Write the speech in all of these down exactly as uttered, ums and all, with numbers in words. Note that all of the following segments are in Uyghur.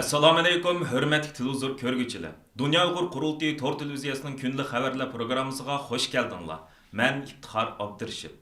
ئەسسالامۇئەلەيكۇم، ھۆرمەتلىك تېلېۋىزور كۆرگۈچىلەر! دۇنيا ئۇيغۇر قۇرۇلتىيى تور تېلېۋىزىيەسىنىڭ كۈندىلىك خەۋەرلەر پروگراممىسىغا خوش كەلدىڭلار. مەن ئىپتىخار ئابدۇرېشىت.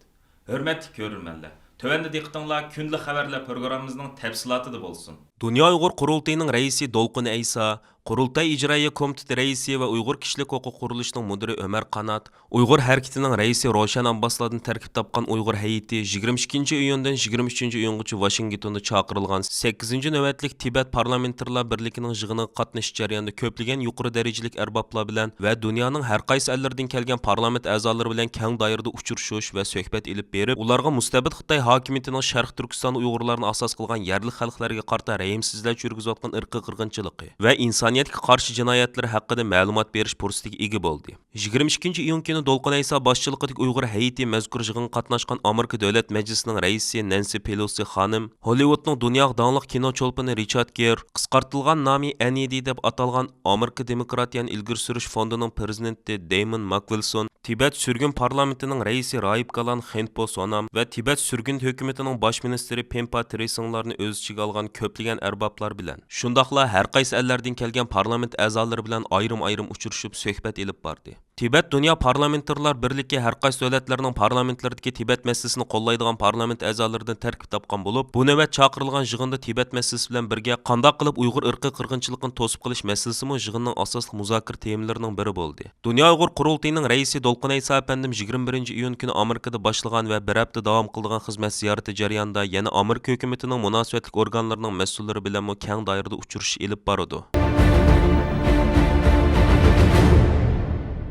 ھۆرمەتلىك كۆرۈرمەنلەر، تۆۋەندە دىققىتىڭلار كۈندىلىك خەۋەرلەر پروگراممىمىزنىڭ تەپسىلاتىدا بولسۇن. دۇنيا ئۇيغۇر قۇرۇلتىيىنىڭ رەئىسى دولقۇن ئەيسا، قۇرۇلتاي ئىجرائىيە كومىتېتى رەئىسى ۋە ئۇيغۇر كىشىلىك ھوقۇق قۇرۇلۇشىنىڭ مۇدىرى ئۆمەر قانات، ئۇيغۇر ھەرىكىتىنىڭ رەئىسى روشەن ئابباسلاردىن تەركىب تاپقان ئۇيغۇر ھەيئىتى يىگىرمە ئىككىنچى ئىيۇندىن يىگىرمە ئۈچىنچى ئىيۇنغىچە ۋاشىنگتوندا چاقىرىلغان سەككىزىنچى نۆۋەتلىك تىبەت پارلامېنتارلار بىرلىكىنىڭ يىغىنىغا قاتنىشىش جەريانىدا كۆپلىگەن يۇقىرى دەرىجىلىك ئەربابلار بىلەن ۋە دۇنيانىڭ ھەر قايسى ئەللىرىدىن كەلگەن پارلامېنت ئەزالىرى بىلەن كەڭ دائىرىدە ئۇچرىشىش ۋە سۆھبەت ئېلىپ بېرىپ، ئۇلارغا مۇستەبىت خىتاي ھاكىمىيىتىنىڭ شەرقىي تۈركىستاندا ئۇيغۇرلارنى ئاساس قىلغان يەرلىك خەلقلەرگە قارىتا رەھىمسىزلەرچە يۈرگۈزۈۋاتقان ئىرقىي قىرغىنچىلىقى ۋە ئىنسانىيەتكە قارشى جىنايەتلىرى ھەققىدە مەلۇمات بېرىش پۇرسىتىگە ئىگە بولدى. يىگىرمە ئىككىنچى ئىيۇن كۈنى دولقۇن ئەيسا باشچىلىقىدىكى ئۇيغۇر ھەيئىتى مەزكۇر يىغىنغا قاتناشقان ئامېرىكا دۆلەت مەجلىسىنىڭ رەئىسى نەنسى پېلوسى خانىم، ھوللىۋۇدنىڭ دۇنياغا داڭلىق كىنو چولپىنى رىچارد گىر، قىسقارتىلغان نامى ئەن ئى دى دەپ ئاتالغان ئامېرىكا دېموكراتىيەنى ئىلگىرى سۈرۈش فوندىنىڭ پرېزىدېنتى دەيمون ماكۋىلسون، تىبەت سۈرگۈن پارلامېنتىنىڭ رەئىسى راھىب گالان خېنپو سونام ۋە تىبەت سۈرگۈن ھۆكۈمىتىنىڭ باش مىنىستىرى پېمپا ترېسىڭلارنى ئۆز ئىچىگە ئالغان كۆپلىگەن ئەربابلار بىلەن، شۇنداقلا ھەر قايسى ئەللەردىن كەلگەن پارلامېنت ئەزالىرى بىلەن ئايرىم-ئايرىم ئۇچرىشىپ سۆھبەت ئېلىپ باردى. تىبەت دۇنيا پارلامېنتارلار بىرلىكى ھەر قايسى دۆلەتلەرنىڭ پارلامېنتلىرىدىكى تىبەت مەسىلىسىنى قوللايدىغان پارلامېنت ئەزالىرىدىن تەركىب تاپقان بولۇپ، بۇ نۆۋەت چاقىرىلغان يىغىندا تىبەت مەسىلىسى بىلەن بىرگە قانداق قىلىپ ئۇيغۇر ئىرقىي قىرغىنچىلىقىنى توسۇپ قېلىش مەسىلىسىمۇ يىغىننىڭ ئاساسلىق مۇزاكىرە تېمىلىرىنىڭ بىرى بولدى. دۇنيا ئۇيغۇر قۇرۇلتىيىنىڭ رەئىسى دولقۇن ئەيسا ئەپەندىم يىگىرمە بىرىنچى ئىيۇن كۈنى ئامېرىكىدا باشلىغان ۋە بىر ھەپتە داۋام قىلىدىغان خىزمەت زىيارىتى جەريانىدا يەنە ئامېرىكا ھۆكۈمىتىنىڭ مۇناسىۋەتلىك ئورگانلىرىنىڭ مەسئۇللىرى بىلەنمۇ كەڭ دائىرىدە ئۇچرىشىش ئېلىپ بارىدۇ.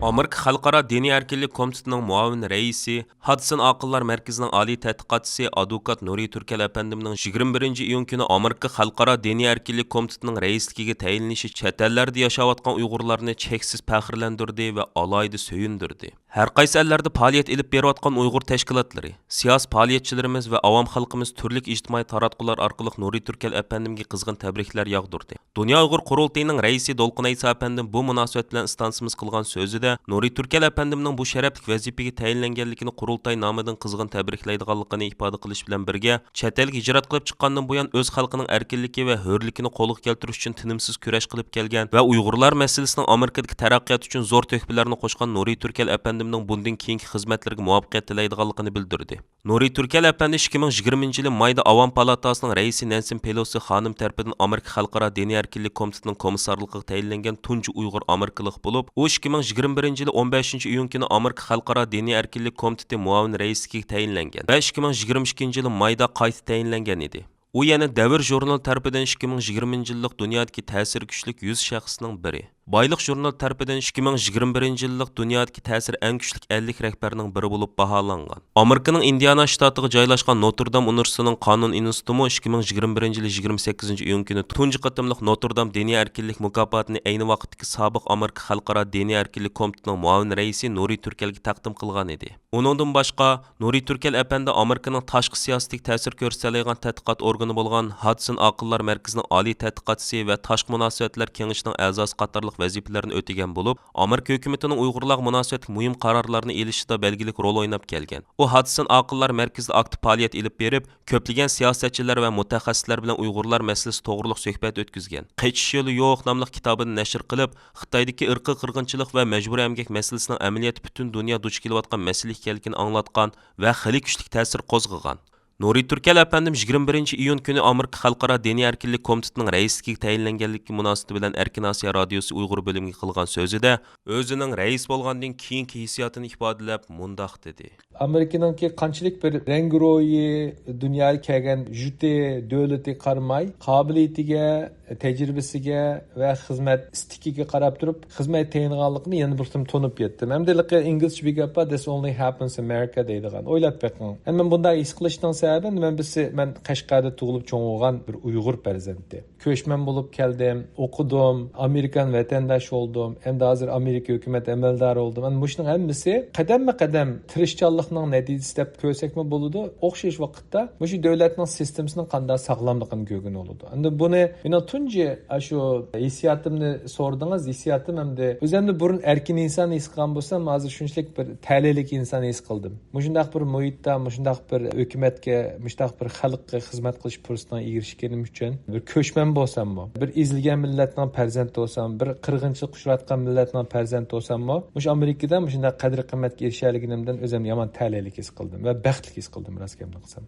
ئامېرىكا خەلقئارا دىنىي ئەركىنلىك كومىتېتىنىڭ مۇئاۋىن رەئىسى، ھادسون ئاقىللار مەركىزىنىڭ ئالىي تەتقىقاتچىسى ئادۋوكات نۇرى تۈركەل ئەپەندىمنىڭ يىگىرمە بىرىنچى ئىيۇن كۈنى ئامېرىكا خەلقئارا دىنىي ئەركىنلىك كومىتېتىنىڭ رەئىسلىكىگە تەيىنلىنىشى چەت ئەللەردە ياشاۋاتقان ئۇيغۇرلارنى چەكسىز پەخىرلەندۈردى ۋە ئالاھىدە سۆيۈندۈردى. ھەر قايسى ئەللەردە پائالىيەت ئېلىپ بېرىۋاتقان ئۇيغۇر تەشكىلاتلىرى، سىياسىي پائالىيەتچىلىرىمىز ۋە ئاۋام خەلقىمىز تۈرلۈك ئىجتىمائىي تاراتقۇلار ئارقىلىق نۇرى تۈركەل ئەپەندىمگە قىزغىن تەبرىكلەر ياغدۇردى. دۇنيا ئۇيغۇر قۇرۇلتىيىنىڭ رەئىسى دولقۇن ئەيسا ئەپەندىم بۇ مۇناسىۋەت بىلەن ئىستانسىمىز قىلغان سۆزىدە، نۇرى تۈركەل ئەپەندىمنىڭ بۇ شەرەپلىك ۋەزىپىگە تەيىنلەنگەنلىكىنى قۇرۇلتاي نامىدىن قىزغىن تەبرىكلەيدىغانلىقىنى ئىپادە قىلىش بىلەن بىرگە، چەت ئەلگە ھىجرەت قىلىپ چىققاندىن بۇيان ئۆز خەلقىنىڭ ئەركىنلىكى ۋە ھۆرلۈكىنى قولغا كەلتۈرۈش ئۈچۈن تىنىمسىز كۈرەش قىلىپ كەلگەن ۋە ئۇيغۇرلار مەسىلىسىنىڭ ئامېرىكىدىكى تەرەققىياتى ئۈچۈن زور تۆھپىلەرنى قوشقان نۇرى تۈركەل ئەپەندىمنىڭ بۇندىن كېيىنكى خىزمەتلىرىگە مۇۋەپپەقىيەت تىلەيدىغانلىقىنى بىلدۈردى. نۇرى تۈركەل ئەپەندى ئىككى مىڭ يىگىرمىنچى يىلى مايدا ئاۋام پالاتاسىنىڭ رەئىسى نەنسىن پېلوسى خانىم تەرىپىدىن ئامېرىكا خەلقئارا دىنىي ئەركىنلىك كومىتېتىنىڭ كومىسسارلىقىغا تەيىنلەنگەن تۇنجى ئۇيغۇر ئامېرىكىلىق بولۇپ، ئۇ ئىككى مىڭ يىگىرمە بىرىنچى يىلى ئون بەشىنچى ئىيۇن كۈنى ئامېرىكا خەلقئارا دىنىي ئەركىنلىك كومىتېتى مۇئاۋىن رەئىسلىكىگە تەيىنلەنگەن ۋە ئىككى مىڭ يىگىرمە ئىككىنچى يىلى مايدا قايتا تەيىنلەنگەن ئىدى. ئۇ يەنە دەۋر ژۇرنىلى تەرىپىدىن ئىككى مىڭ يىگىرمىنچى يىللىق دۇنيادىكى تەسىرى كۈچلۈك يۈز شەخسنىڭ بىرى، بايلىق ژۇرنىلى تەرىپىدىن ئىككى مىڭ يىگىرمە بىرىنچى يىللىق دۇنيادىكى تەسىرى ئەڭ كۈچلۈك ئەللىك رەھبەرنىڭ بىرى بولۇپ باھالانغان. ئامېرىكىنىڭ ئىندىئانا شتاتىغا جايلاشقان نوتر دام ئۇنىۋېرسىتېتىنىڭ قانۇن ئىنستىتۇتىمۇ ئىككى مىڭ يىگىرمە بىرىنچى يىلى يىگىرمە سەككىزىنچى ئىيۇن كۈنى تۇنجى قېتىملىق نوتر دام دىنىي ئەركىنلىك مۇكاپاتىنى ئەينى ۋاقىتتىكى سابىق ئامېرىكا خەلقئارا دىنىي ئەركىنلىك كومىتېتىنىڭ مۇئاۋىن رەئىسى نۇرى تۈركەلگە تەقدىم قىلغان ئىدى. ئۇنىڭدىن باشقا، نۇرى تۈركەل ئەپەندى ئامېرىكىنىڭ تاشقى سىياسىتىگە تەسىر كۆرسىتەلەيدىغان تەتقىقات ئورگىنى بولغان ھادسون ئاقىللار مەركىزىنىڭ ئالىي تەتقىقاتچىسى ۋە تاشقى مۇناسىۋەتلەر كېڭىشىنىڭ ئەزاسى قاتارلىق ۋەزىپىلەرنى ئۆتىگەن بولۇپ، ئامېرىكا ھۆكۈمىتىنىڭ ئۇيغۇرلارغا مۇناسىۋەتلىك مۇھىم قارارلارنى ئېلىشىدا بەلگىلىك رول ئويناپ كەلگەن. ئۇ ھادسون ئاقىللار مەركىزىدە ئاكتىپ پائالىيەت ئېلىپ بېرىپ، كۆپلىگەن سىياسەتچىلەر ۋە مۇتەخەسسىسلەر بىلەن ئۇيغۇرلار مەسىلىسى توغرۇلۇق سۆھبەت ئۆتكۈزگەن. قېچىش يولى يوق ناملىق كىتابىنى نەشر قىلىپ، خىتايدىكى ئىرقىي قىرغىنچىلىق ۋە مەجبۇرىي ئەمگەك مەسىلىسىنىڭ ئەمەلىيەتتە پۈتۈن دۇنيا دۇچ كېلىۋاتقان مەسىلە ئىكەنلىكىنى ئاڭلاتقان ۋە خېلى كۈچلۈك تەسىر قوزغىغان. نۇرى تۈركەل ئەپەندىم يىگىرمە بىرىنچى ئىيۇن كۈنى ئامېرىكا خەلقئارا دىنىي ئەركىنلىك كومىتېتىنىڭ رەئىسلىكىگە تەيىنلەنگەنلىكى مۇناسىۋىتى بىلەن ئەركىن ئاسىيا رادىيوسى ئۇيغۇر بۆلۈمىگە قىلغان سۆزىدە، ئۆزىنىڭ رەئىس بولغاندىن كېيىنكى ھېسسىياتىنى ئىپادىلەپ مۇنداق دېدى. ئامېرىكىنىڭكى قانچىلىك بىر رەڭگىرويى، دۇنياغا كەلگەن يۇرتى، دۆلىتى قارىماي، قابىلىيىتىگە، تەجرىبىسىگە ۋە خىزمەت ئىستىكىگە قاراپ تۇرۇپ، خىزمەت تېڭىغانلىقىنى يەنە بىر قېتىم تونۇپ يەتتىم. ھەمدە ھېلىقى ئىنگلىزچە بىر گەپ بار، "This only happens in America" دەيدىغان. ئويلاپ بېقىڭ. ئەمما مەن بۇنداق ھېس قىلىشنىڭ سەۋەبى، مەن بىرسى، مەن قەشقەردە تۇغۇلۇپ چوڭ بولغان بىر ئۇيغۇر پەرزەنتى. كۆچمەن بولۇپ كەلدىم، ئوقۇدۇم، ئامېرىكان ۋەتەنداش بولدۇم، ئەمدى ھازىر ئامېرىكا ھۆكۈمەت ئەمەلدارى بولدۇم. ئەمدى مۇشۇنىڭ ھەممىسى قەدەممۇ قەدەم تىرىشچانلىقنىڭ نەتىجىسى دەپ كۆرسەكمۇ بولىدۇ. ئوخشاش ۋاقىتتا مۇشۇ دۆلەتنىڭ سىستېمىسىنىڭ قانداق ساغلاملىقىنى كۆرگىلى بولىدۇ. ئەمدى بۇنى مېنىڭ تۇنجى ئاشۇ ھېسسىياتىمنى سورىدىڭىز، ھېسسىياتىم ئەمدى ئۆزۈمنى بۇرۇن ئەركىن ئىنسان ھېس قىلغان بولسام، ھازىر شۇنچىلىك بىر تەلەيلىك ئىنسان ھېس قىلدىم. مۇشۇنداق بىر مۇھىتتا، مۇشۇنداق بىر ھۆكۈمەتكە مۇشۇنداق بىر خەلققە خىزمەت قىلىش پۇرسىتىگە ئېرىشكىنىم ئۈچۈن، بىر كۆچمەن بولساممۇ، بىر ئېزىلگەن مىللەتنىڭ پەرزەنتى بولسام، بىر قىرغىنچىلىققا ئۇچراۋاتقان مىللەتنىڭ پەرزەنتى بولساممۇ، مۇشۇ ئامېرىكىدا مۇشۇنداق قەدىر-قىممەتكە ئېرىشەلىگىنىمدىن ئۆزۈمنى يامان تەلەيلىك ھېس قىلدىم ۋە بەختلىك ھېس قىلدىم، راست گەپنى قىلسام.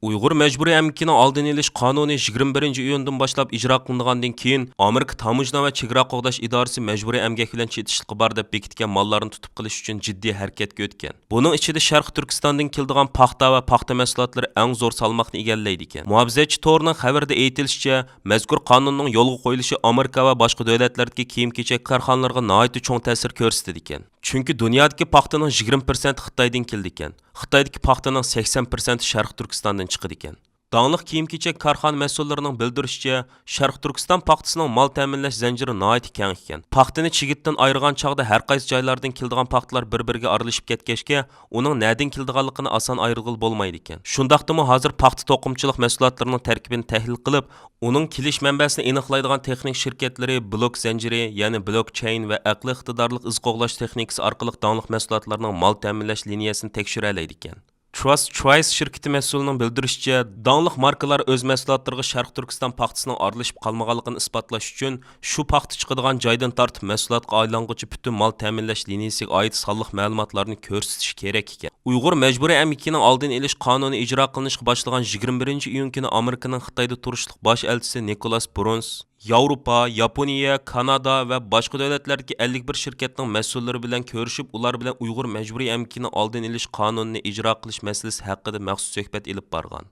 ئۇيغۇر مەجبۇرىي ئەمگىكىنىڭ ئالدىنى ئېلىش قانۇنى يىگىرمە بىرىنچى ئىيۇندىن باشلاپ ئىجرا قىلىنغاندىن كېيىن، ئامېرىكا تاموژنا ۋە چېگرا قوغداش ئىدارىسى مەجبۇرىي ئەمگەك بىلەن چېتىشلىقى بار دەپ بېكىتكەن ماللارنى تۇتۇپ قېلىش ئۈچۈن جىددىي ھەرىكەتكە ئۆتكەن. بۇنىڭ ئىچىدە شەرقىي تۈركىستاندىن كېلىدىغان پاختا ۋە پاختا مەھسۇلاتلىرى ئەڭ زور سالماقنى ئىگىلەيدىكەن. مۇھاپىزەتچى تورىنىڭ خەۋىرىدە ئېيتىلىشىچە، مەزكۇر قانۇننىڭ يولغا قويۇلۇشى ئامېرىكا ۋە باشقا دۆلەتلەردىكى كىيىم-كېچەك كارخانىلىرىغا ناھايىتى چوڭ تەسىر كۆرسىتىدىكەن. چۈنكى دۇنيادىكى پاختىنىڭ يىگىرمە پىرسەنتى خىتايدىن كېلىدىكەن. خىتايدىكى پاختىنىڭ سەكسەن پىرسەنتى شەرقىي تۈركىستاندىن چىقىدىكەن. داڭلىق كىيىم-كېچەك كارخانا مەسئۇللىرىنىڭ بىلدۈرۈشىچە، شەرقىي تۈركىستان پاختىسىنىڭ مال تەمىنلەش زەنجىرى ناھايىتى كەڭ ئىكەن. پاختىنى چىگىتتىن ئايرىغان چاغدا ھەر قايسى جايلاردىن كېلىدىغان پاختىلار بىر-بىرىگە ئارىلىشىپ كەتكەچكە، ئۇنىڭ نەدىن كېلىدىغانلىقىنى ئاسان ئايرىغىلى بولمايدىكەن. شۇنداقتىمۇ ھازىر پاختا توقۇمىچىلىق مەھسۇلاتلىرىنىڭ تەركىبىنى تەھلىل قىلىپ، ئۇنىڭ كېلىش مەنبەسىنى ئېنىقلايدىغان تېخنىك شىركەتلىرى بلوك زەنجىرى، يەنى بلوكچېين ۋە ئەقلىي ئىقتىدارلىق ئىز قوغلاش تېخنىكىسى ئارقىلىق داڭلىق مەھسۇلاتلارنىڭ مال تەمىنلەش لىنىيەسىنى تەكشۈرەلەيدىكەن. تراست چويس شىركىتى مەسئۇلىنىڭ بىلدۈرۈشىچە، داڭلىق ماركىلار ئۆز مەھسۇلاتلىرىغا شەرقىي تۈركىستان پاختىسىنىڭ ئارىلىشىپ قالمىغانلىقىنى ئىسپاتلاش ئۈچۈن، شۇ پاختا چىقىدىغان جايدىن تارتىپ مەھسۇلاتقا ئايلانغۇچە پۈتۈن مال تەمىنلەش لىنىيىسىگە ئائىت سانلىق مەلۇماتلارنى كۆرسىتىشى كېرەك ئىكەن. ئۇيغۇر مەجبۇرىي ئەمگىكىنىڭ ئالدىنى ئېلىش قانۇنى ئىجرا قىلىنىشقا باشلىغان يىگىرمە بىرىنچى ئىيۇن كۈنى ئامېرىكىنىڭ خىتايدا تۇرۇشلۇق باش ئەلچىسى نىكولاس برۇنس، ياۋروپا، ياپونىيە، كانادا ۋە باشقا دۆلەتلەردىكى ئەللىك بىر شىركەتنىڭ مەسئۇللىرى بىلەن كۆرۈشۈپ، ئۇلار بىلەن ئۇيغۇر مەجبۇرىي ئەمگىكىنىڭ ئالدىنى ئېلىش قانۇنىنى ئىجرا قىلىش مەسىلىسى ھەققىدە مەخسۇس سۆھبەت ئېلىپ بارغان.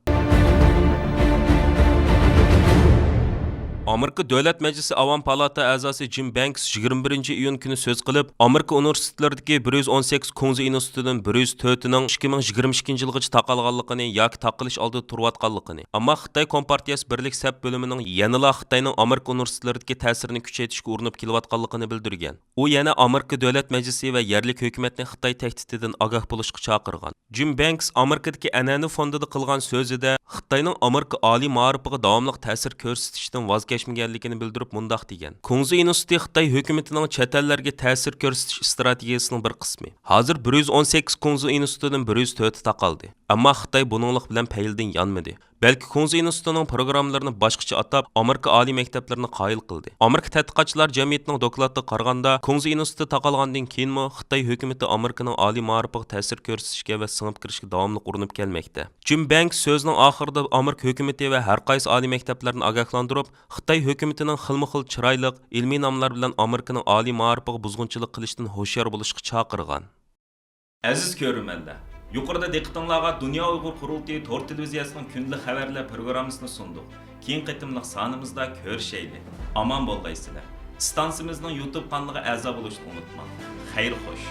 ئامېرىكا دۆلەت مەجلىسى ئاۋام پالاتا ئەزاسى جىم بەنكس يىگىرمە بىرىنچى ئىيۇن كۈنى سۆز قىلىپ، ئامېرىكا ئۇنىۋېرسىتېتلىرىدىكى بىر يۈز ئون سەككىز كۇڭزى ئىنستىتۇتىدىن بىر يۈز تۆتىنىڭ ئىككى مىڭ يىگىرمە ئىككىنچى يىلغىچە تاقالغانلىقىنى ياكى تاقىلىش ئالدىدا تۇرۇۋاتقانلىقىنى، ئەمما خىتاي كومپارتىيەسى بىرلىك سەپ بۆلۈمىنىڭ يەنىلا خىتاينىڭ ئامېرىكا ئۇنىۋېرسىتېتلىرىدىكى تەسىرىنى كۈچەيتىشكە ئۇرۇنۇپ كېلىۋاتقانلىقىنى بىلدۈرگەن. ئۇ يەنە ئامېرىكا دۆلەت مەجلىسى ۋە يەرلىك ھۆكۈمەتنى خىتاي تەھدىتىدىن ئاگاھ بولۇشقا چاقىرغان. جىم بەنكس ئامېرىكىدىكى ئەنئەنە فوندىدا قىلغان سۆزىدە، خىتاينىڭ ئامېرىكا ئالىي مائارىپىغا داۋاملىق تەسىر كۆرسىتىشتىن ۋاز كەچمىگەنلىكىنى بىلدۈرۈپ مۇنداق دېگەن: كۇڭزى ئىنستىتۇتى خىتاي ھۆكۈمىتىنىڭ چەت ئەللەرگە تەسىر كۆرسىتىش ئىستراتېگىيىسىنىڭ بىر قىسمى. ھازىر بىر يۈز ئون سەككىز كۇڭزى ئىنستىتۇتىدىن بىر يۈز تۆتى تاقالدى. ئەمما خىتاي بۇنىڭلىق بىلەن پەيلىدىن يانمىدى. بەلكى كۇڭزى ئىنستىتۇتىنىڭ پروگراممىلىرىنى باشقىچە ئاتاپ، ئامېرىكا ئالىي مەكتەپلىرىنى قايىل قىلدى. ئامېرىكا تەتقىقاتچىلار جەمئىيىتىنىڭ دوكلاتىغا قارىغاندا، كۇڭزى ئىنستىتۇتى تاقالغاندىن كېيىنمۇ خىتاي ھۆكۈمىتى ئامېرىكىنىڭ ئالىي مائارىپىغا تەسىر كۆرسىتىشكە ۋە سىڭىپ كىرىشكە داۋاملىق ئۇرۇنۇپ كەلمەكتە. جىم بەنكس سۆزىنىڭ ئاخىرىدا ئامېرىكا ھۆكۈمىتى ۋە ھەر قايسى ئالىي مەكتەپلەرنى ئاگاھلاندۇرۇپ، خىتاي ھۆكۈمىتىنىڭ خىلمۇخىل چىرايلىق، ئىلمىي ناملار بىلەن ئامېرىكىنىڭ ئالىي مائارىپىغا بۇزغۇنچىلىق قىلىشتىن ھوشيار بولۇشقا چاقىرغان. ئەزىز كۆرۈرمەنلەر، يۇقىرىدا دىققىتىڭلارغا دۇنيا ئۇيغۇر قۇرۇلتىيى تور تېلېۋىزىيەسىنىڭ كۈندىلىك خەۋەرلەر پروگراممىسىنى سۇندۇق. كېيىنكى قېتىملىق سانىمىزدا كۆرۈشەيلى. ئامان بولغايسىلەر. ئىستانسىمىزنىڭ يۇتۇب قانىلىغا ئەزا بولۇشنى ئۇنتۇماڭ. خەير خوش.